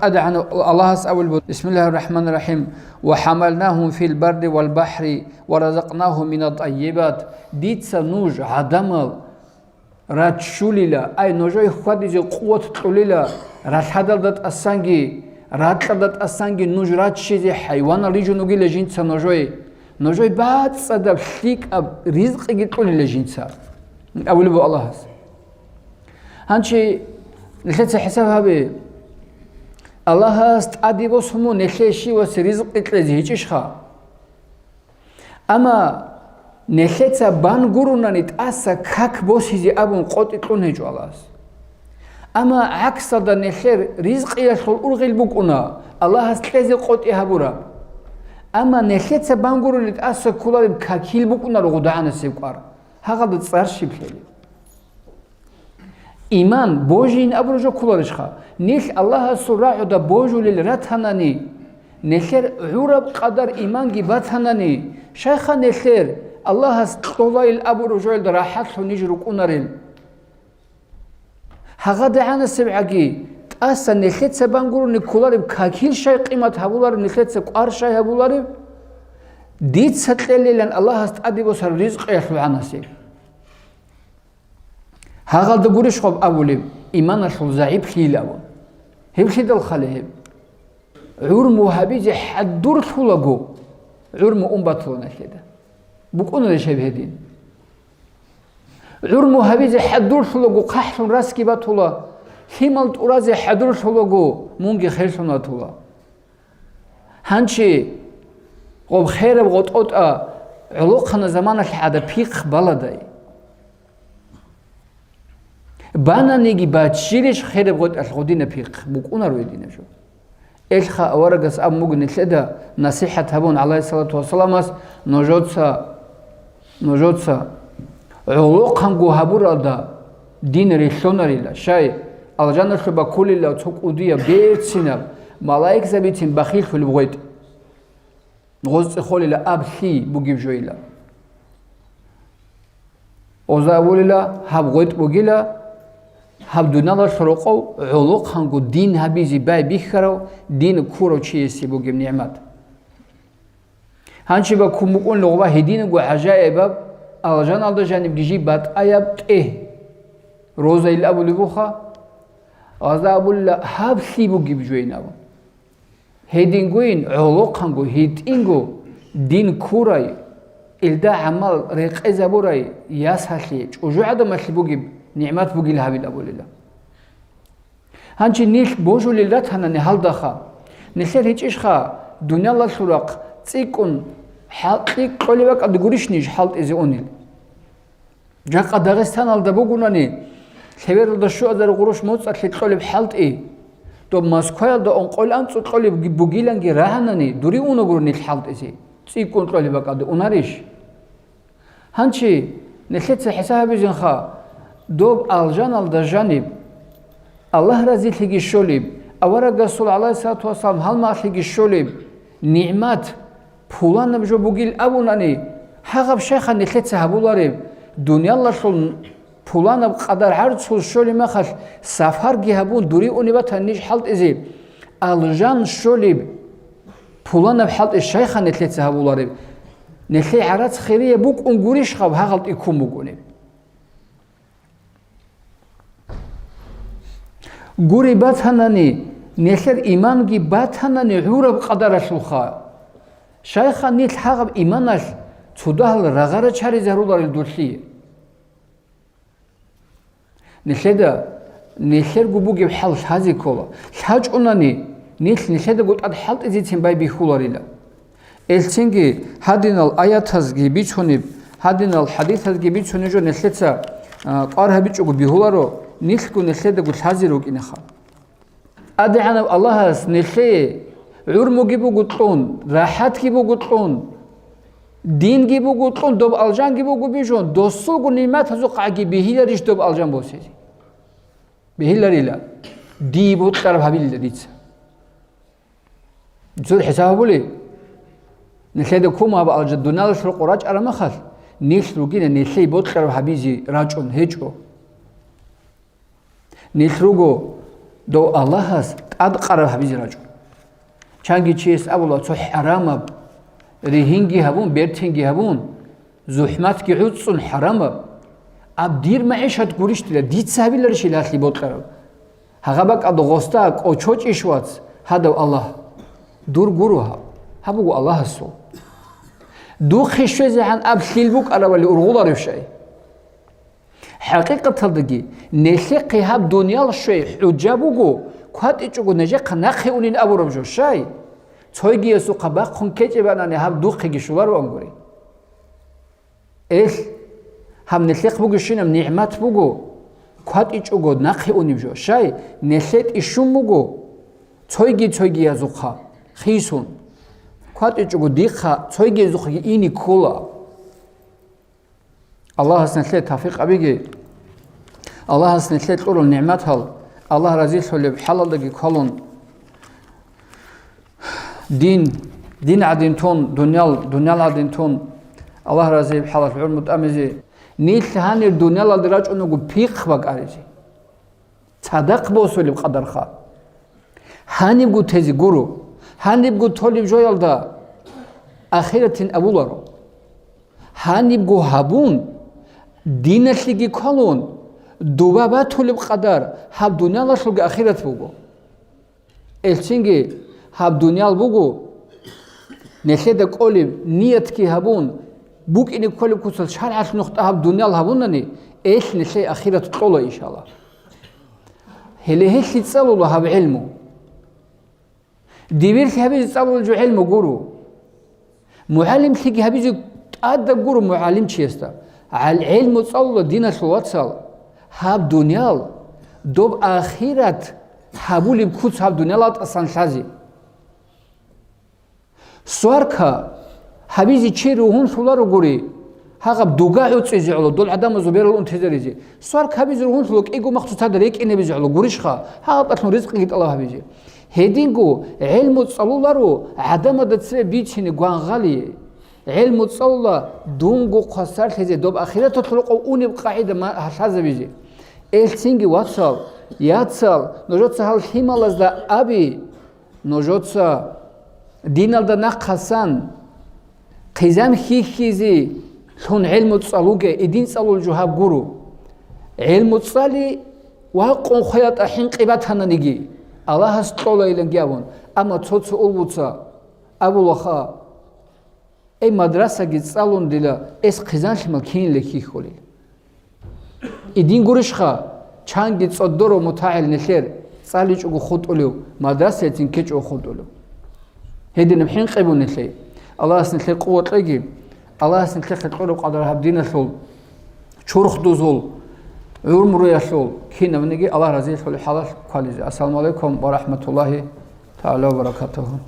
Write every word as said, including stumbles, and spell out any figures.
ТӀадегӀанав Аллагьас абулеб буго: «Бисмиллагьир рахӀманир рахӀим. Ва хӀамалнагьум фил барри вал бахӀри ва разакънагьум минат тӀаййибат». Дица нуж, гӀадамал, раччулила, ай, нужее хьвадизе къуват кьолила, ралъадалда тӀасанги, ракьалда тӀасанги нуж раччизе хӀайванал рижун вугила жинца нужее. Нужее бацӀцӀадаб лъикӀаб ризкъиги кьолила жинца, абулеб буго Аллагьас. Гьанчи нилъеца хӀисаб гьабе. Аллагьас тӀаде босун мун нилъее щивас ризкъи кьезе гьечӀищха? Амма нилъеца бан гурунани тӀаса как босизе абун къотӀи кьун гьечӀо Аллагьас. Амма гӀаксалда нилъер ризкъиялъул ургъел букӀуна Аллагьас кьезе къотӀи гьабураб. Амма нилъеца бан гурони тӀаса кколареб какил букӀунаро гъудагӀанасеб кӀвар. Гьагъалда цӀар щиб лъелеб? Иман, божийин абураб жо кколарищха? Нилъ Аллагьасул рагӀуда божулел ратанани, нилъер гӀураб къадар иманги батанани, щайха нилъер Аллагьас кьолайил абураб жоялда рахӀатлъун ниж рукӀунарел? ГьагъадагӀанасебгӀаги тӀаса нилъеца бан гурони кколареб какил щай къимат гьабулареб, нилъеца кӀвар щай гьабулареб? Дица кьелилан Аллагьас тӀаде босараб ризкъиялъул гӀанасеб. Гьагъалда гурищ гъаб абулеб, иманалъул загӀиплъийилавун? Гьеб лъидал хали гьеб? ГӀурму гьабизе хӀадурлъулаго, гӀурму ун батула нилъеда. БукӀунарищ гьеб гьедин? ГӀурму гьабизе хӀадурлъулаго, хъахӀлъун расги батула, лъимал тӀуразе хӀадурлъулаго, мунги херлъун ватула. Гьанчи гъоб хераб гъотӀотӀа гӀолохъана заманалъ гӀада пихъ баладай. Бананиги баччирищ хераб гъотӀалъ гъодина пихъ? БукӀунаро гьединаб жо. Элха аварагас абун буго нилъеда насихӀат гьабун, гӀалайгьиссалату вассаламас, нужеца, нужеца гӀолохъанго гьабуралда дин рилълъунарила, щай, алжаналъуб баккулила цо кӀудияб берцинаб, малаикзабицин бахиллъулеб гъветӀ. Гъоз цӀехолила аб лъи бугеб жойила. Гъоза абулила, гьаб гъветӀ бугила, гьаб дуниялалъул рокъов гӀолохъанго дин гьабизе байбихьарав, дин ккурав чиясе бугеб нигӀмат. Гьанчи баккун букӀун лугъба гьединго гӀажаибаб, алжаналда жаниб гижи батӀаяб тӀегь. Розаил абулеб буха, гъазда абулила, гьаб лъи бугеб жойин абун. Гьедингойин гӀолохъанго, гьитӀинго дин ккурай, илда гӀамал рекъезабурай ясалъе, чӀужугӀадамалъе бугеб нигӀмат бугил гьабил абулила. Гьанчи нилъ божулел ратанани гьалдаха, нилъер гьечӀищха дуниялалъул рахъ цӀикӀкӀун хӀал-, кьикь кьолеб бакӀалда гурищ ниж хӀалтӀизе унел? Жакъа Дагъистаналда бугунани, лъевералда щуазар гъурущ моцӀалъе кьолеб хӀалтӀи, доб Москваялда ункъойл анцӀу кьолеб бугиланги рагӀанани, дури унагуро нилъ хӀалтӀизе, цӀикӀкӀун кьолеб бакӀалда унарищ? Гьанчи нилъеца хӀисаб гьабизинха, доб алжаналда жаниб, Аллагь разилъиги щолеб, авараг Расул, гӀалайгьиссалату вассалам, гьалмагълъиги щолеб нигӀмат, пуланаб жо бугил абунани, гьагъаб щайха нилъеца гьабулареб, дуниялалъул пуланаб къадар гӀарцул щолеб махалъ сафарги гьабун дури уни батани ниж хӀалтӀизе, алжан щолеб пуланаб хӀалтӀи щайха нилъеца гьабулареб? Нилъее гӀарац хирияб букӀун гурищ гьаб гьагъалтӀи ккун бугони? Гури батанани, нилъер иманги батанани гӀураб къадаралъулха. Щайха нилъ гьагъаб иманалъ цо дагьал рагъа рачаризаруларел дулъи? Нилъеда нилъерго бугеб хӀал лъазе ккола. ЛъачӀунани, нилъ нилъедаго тӀад хӀалтӀизецин байбихьуларила. Элцинги гьадинал аятазги бицунеб, гьадинал хӀадисазги бицунеб жо нилъеца, а, кӀвар гьабичӀого бигьуларо, нилъго нилъедаго лъазе рукӀинеха. ТӀадегӀанав Аллагьас нилъее гӀурмуги буго кьун, рахӀатги буго кьун, динги буго кьун, доб алжанги буго бижун, досулго нигӀматазухъаги бигьиларищ доб алжан босизе? Бигьиларила, дие бокьараб гьабилила дица. Цур хӀисаб гьабули, нилъеда ккун гьаб алжа-, дуниялалъ рокъо рачӀараб махалъ, нилъ ругина нилъее бокьараб гьабизе рачӀун гьечӀо. Нилъ руго Дов Аллагьас тӀадкъараб гьабизе рачӀун. Чанги чияс абула, цо хӀарамаб, ригьинги гьабун, бертенги гьабун, зухӀматги гӀуцӀцӀун хӀарамаб, аб дир магӀишат гурищ дила, дица гьабиларищ илалъи бокьараб? Гьагъа бакӀалда гъоста кӀочочӀищ, вац, гьадав Аллагь? Дур гуро гьаб, гьаб буго Аллагьасул. Духъе щвезегӀан аб лъил букӀарабали ургъуларев щай? ХӀакъикъаталдаги, нилъехъе гьаб дуниял щвей хӀужа буго, кватӀичӀого нижехъа нахъе унин абураб жо щай? Цойгиясухъа бахъун ккечӀебанани гьаб духъеги щолароан гури. Эл, гьаб нилъехъ бугебщинаб нигӀмат буго, кватӀичӀого нахъе унеб жо щай? Нилъе тӀищун буго цойги-цойгиязухъа хисун. КватӀичӀого дихъа цойгиязухъаги ине ккола. Аллагьас нилъее тавфикъ гьабиги. Аллагьас нилъее кьурал нигӀматал, Аллагь разилъулеб хӀалалдаги квалун, дин, дин гӀадин тун, дуниял, дуниял гӀадин тун, Аллагь разияб хӀалалъ гӀумру тӀамизе. Нилъ гьанир дуниялалде рачӀун руго пихъ бакӀаризе. Цадахъ босулеб къадарха. Гьанибго тезе гуро. Гьанибго толеб жоялда ахиратин абуларо. Гьанибго гьабун, диналъеги квалун, дуба батулеб къадар гьаб дуниялалъулги ахират буго. Элцинги гьаб дуниял буго, нилъеда кӀолеб ниятги гьабун, букӀине кколеб куцал шаргӀалъ нухда гьаб дуниял гьабунани, элъ нилъее ахират кьола, иншалла. Гьеле гьелъи цӀалула гьаб гӀелму. Дибирлъи гьабизе цӀалулел жо гӀелму гуро. МугӀалимлъиги гьабизе тӀадаб гуро мугӀалимчиясда. ГӀал-, гӀелму цӀалула, диналъул вацал, гьаб дуниял, доб ахират гьабулеб куц гьаб дуниял тӀасан лъазе. Сварка гьабизе чи ругьунлъуларо гури, гьагъаб дуга гӀуцӀизе гӀоло, дол гӀадамазул берал унтизаризе. Сварка гьабизе ругьунлъула кӀиго махсусада рекӀинабизе гӀоло гурищха, гьагъаб тӀалъун ризкъиги тӀалаб гьабизе. Гьединго гӀелму цӀалуларо гӀадамада цебе бицине гвангъали. ГӀелму цӀалула дунго хвасарлъизе, доб ахираталъул рокъов унеб къагӀида ма-, гьалъазабизе. Элцинги, вацал, яцал, нужеца гьал лъималазда аби, нужеца диналда нахъасан хъизан хьихьизе лъун гӀелму цӀалуге, и дин цӀалул жо гьаб гуро. ГӀелму цӀали вакъун хвеялда хӀинкъи батананиги, Аллагьас кьолайиланги абун, амма цо-цо улбуца абулаха, Эй, мадрасаги цӀалун дила, эс хъизан лъимал кинила хьихьулел. И дин гурищха, чанги цӀодоро мутагӀил нилъер, цӀаличӀого хутӀулев, мадрасаялъин ккечӀого хутӀулев. Гьединаб хӀинкъи бун нилъее. Аллагьас нилъее къуват кьеги, Аллагьас нилъехъе кьураб къадар гьаб диналъул чурхдузул гӀумруялъул кинабниги Аллагь разиялъул хӀалалъ квализе. Ассаламу гӀалайкум ва рахӀматуллагьи тагӀала ва баракатугьу.